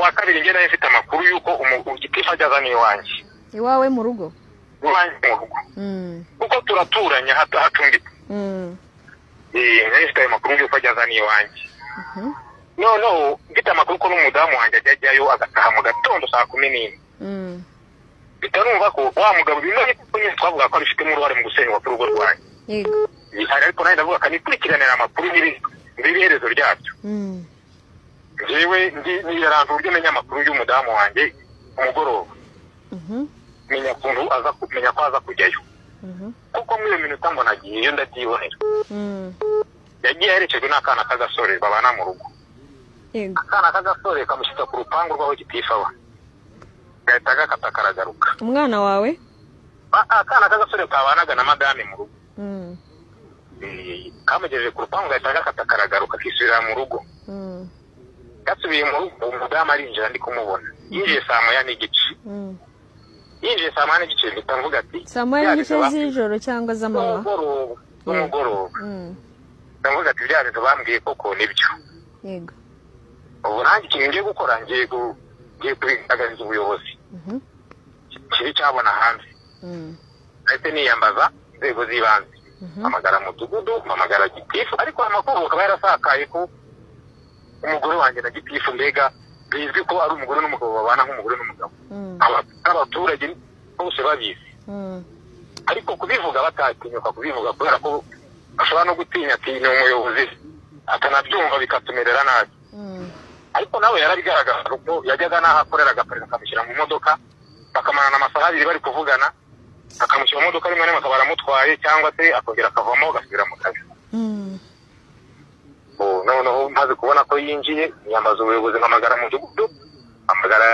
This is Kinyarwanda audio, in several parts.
Ku wa kabiri njye nari mfite amakuru y'uko gitifu ajya azana iwanjye. Iwawe mu rugo? Iwanjye mu rugo, kuko turaturanye, hacumbitse. Nari mfite ayo makuru y'uko ajya azana iwanjye. Noneho mfite amakuru ko n'umudamu wanjye ajya ajyayo, agataha mu gatondo saa 11. Mpita numva ko wa mugabo, bimwe ko nyine twavuga ko abifitemo uruhare mu gusenywa k'urugo rwanjye. Ariko nanjye ndavuga akanikurikirana amakuru n'ibiherezo ryabyo. Njyewe niyaranze uburyo menya amakuru y'umudamu wanjye ku mugoroba. Menya ukuntu aza, kumenya ko aza kujyayo, kuko muri iyo minota mbona agiyeyo, ndabyibonera. Yagiye aherekejwe n'akana k'agasore babana mu rugo. Akana k'agasore kamushyitsa ku rupangu rw'aho gitifu aba, gahita gakata karagaruka. Umwana wawe? Akana k'agasore kabanaga na madame mu rugo. Kamugejeje ku rupangu, gahita gakata karagaruka, kisubira mu rugo. Gasubiye mu rugo, umudamu arinjira, ndi kumubona yinjiye saa 1:30. Yinjiye saa 1:30, mpita mvuga ati Saa 1:30 z'ijoro cyangwa z'amanywa? Z'umugoroba, z'umugoroba. Ndavuga ati bya bintu bambwiye koko nibyo. Ubu nanjye ikintu ngiye gukora, ngiye kubigaragariza ubuyobozi. Kiri cyabona hanze. Ndetse niyambaza inzego z'ibanze, mpamagara mudugudu, mpamagara gitifu. Ariko amakuru akaba yarasakaye ko umugore wanjye na gitifu, mbega bizwi ko ari umugore n'umugabo, babana nk'umugore n'umugabo. Abaturage bose babizi. Ariko kubivuga batatinyuka kubivuga, kubera ko ashobora no gutinya ati ni umuyobozi, atanabyumva bikatumerera nabi. Ariko nawe yarabigaragaza, kuko yajyaga n'aho akorera agaparika, akamushyira mu modoka, bakamarana amasaha 2 bari kuvugana, akamushyira mu modoka, rimwe na rimwe akaba aramutwaye, cyangwa se akongera akavamo agasubira mu kazi. Noneho maze kubona ko yinjiye, niyambaza ubuyobozi, mpamagara mudugudu, mpamagara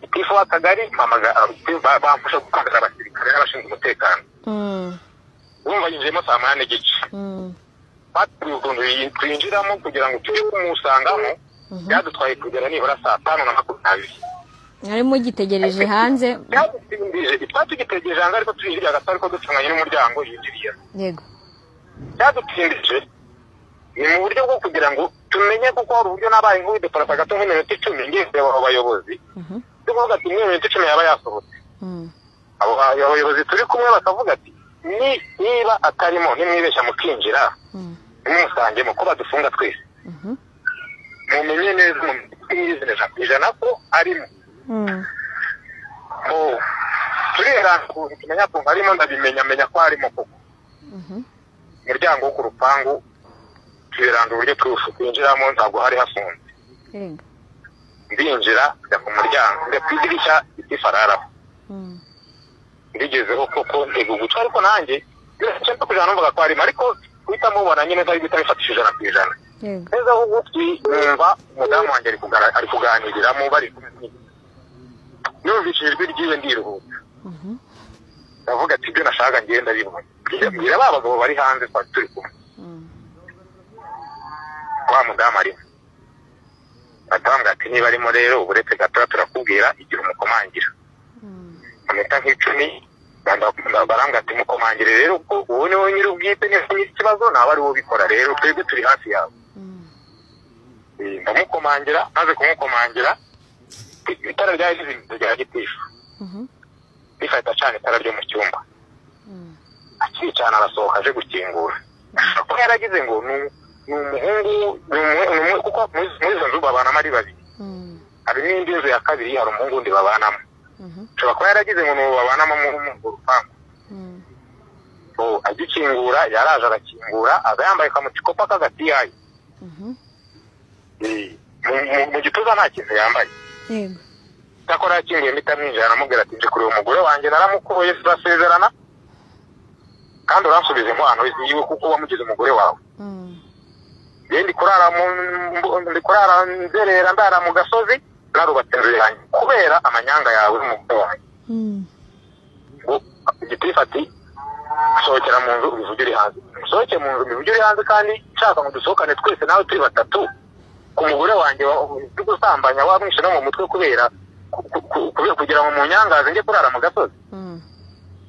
gitifu w'akagari, bamfasha guhamagara abasirikare n'abashinzwe umutekano. Urumva yinjiyemo saa 1:30. Batubwiye ukuntu twinjiramo kugira ngo tujye kumusangamo, byadutwaye kugera nibura saa 5:20. Mwari mugitegereje hanze? Byadutindije, twari tugitegereje hanze, ariko turinjiriye hagati, ariko ducunganye n'umuryango yinjiriyemo. Byadutindije ni mu buryo bwo kugira ngo tumenye, kuko hari uburyo nabaye nk'uwideparasa gato nk'iminota 10, ngiye kureba abo bayobozi. Ndi kuvuga ati muri minota 10 yaba yasohotse. Abo bayobozi turi kumwe bakavuga ati niba atarimo, nimwibeshya mukinjira, ntimumusangemo, ko badufunga twese. Mumenye neza, mumenye 100% ko arimo. Turera ukuntu tumenya ukuntu arimo, ndabimenya, menya ko arimo koko. Umuryango wo ku rupangu twiranga uburyo twinjiramo, ntabwo hari hafunze. Ndinjira, njya ku muryango, njya ku idirishya, gitifu araraho. Mbigezeho koko ntega ugutwi, ariko nanjye 90% numvaga ko arimo, ariko guhita mubona nyine ntari guhita bifatisha 100%. Neza aho ugutwi, numva umudamu wanjye ari kuganiriramo, bari kumwe. Numvise ijwi ryiwe, ndiruhuka. Ndavuga ati ibyo nashaka ngiye ndabibona. Mbwira ba bagabo bari hanze twari turi kumwe, wa mudamu arimo. Batambwira ati niba arimo rero, uretse gato turakubwira igihe umukomangira. Mu minota nk'icumi barambwira ati mukomangire rero, ko uwo ni wowe nyir'ubwite, niba nyiri ikibazo naba ari wowe ubikora, rero twebwe turi hafi yawe. Ndamukomangira, maze kumukomangira, itara ryari rizimye rya gitifu. Rifata acana itara ryo mu cyumba. Akicana arasohoka aje gukingura. Kuko yaragize ngo ni umuhungu, kuko muri izo nzu babanamo ari babiri. Hari n'indi nzu ya kabiri, hari umuhungu wundi babanamo. Ashobora kuba yaragize ngo ni uwo babanamo muri urwo rupangu. Agikingura, yaraje arakingura, aza yambaye kamucikopa k'agatiyayi. Mu gituza nta kintu yambaye. Cyakora yakinguye, mpita mwinjira, aramubwira ati nje kureba umugore wanjye, naramukuye, turasezerana, kandi uransubiza inkwano yiwe kuko wamugize umugore wawe. Njye ndi kurara nzerera, ndara mu gasozi, narubatse inzu yanjye kubera amanyanga yawe n'umugore wanjye. Ngo gitifu ati sohokera mu nzu ubivugire hanze. Sohoke mu nzu ubivugire hanze, kandi nshaka ngo dusohokane twese nawe turi batatu, ku mugore wanjye uri gusambanya, wamwishe no mu mutwe kubera kugira ngo munyangaze njye kurara mu gasozi.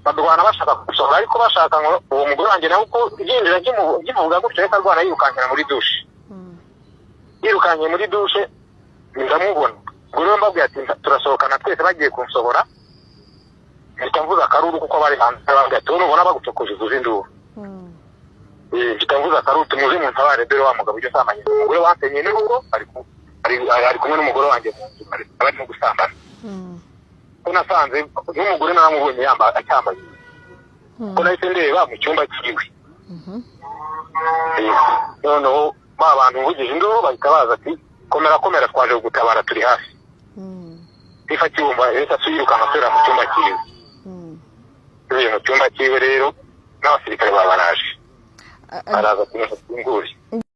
Barwana bashaka gusohora, ariko bashaka ngo uwo mugore wanjye nawe uko yinjira nkimuvuga gutyo, reka arwana yirukankira muri dushe. Yirukankiye muri dushe, Ndamubona. Ubwo rero mbabwiye ati turasohokana twese, bagiye kunsohora mpita mvuza akaruru kuko bari hanze. Bambwiye ati nubona bagucokoje uvuze induru. Mpita mvuza akaruru, tumuze muntabare, dore wa mugabo ujya usambanye umugore wansenyeye n'urugo ari kumwe n'umugore wanjye mu nzu, barimo gusambana. Ko nasanze n'umugore naramubonye acyambaye, ko nahise ndeba mu cyumba cyiwe. Noneho ba bantu mvugije induru bahita baza ati komera komera, twaje gutabara, turi hafi. Tifa kibumba yahise yirukanka asubira mu cyumba cyiwe. Asubiye mu cyumba cyiwe rero n'abasirikare babaraje, baraza ati mufungure.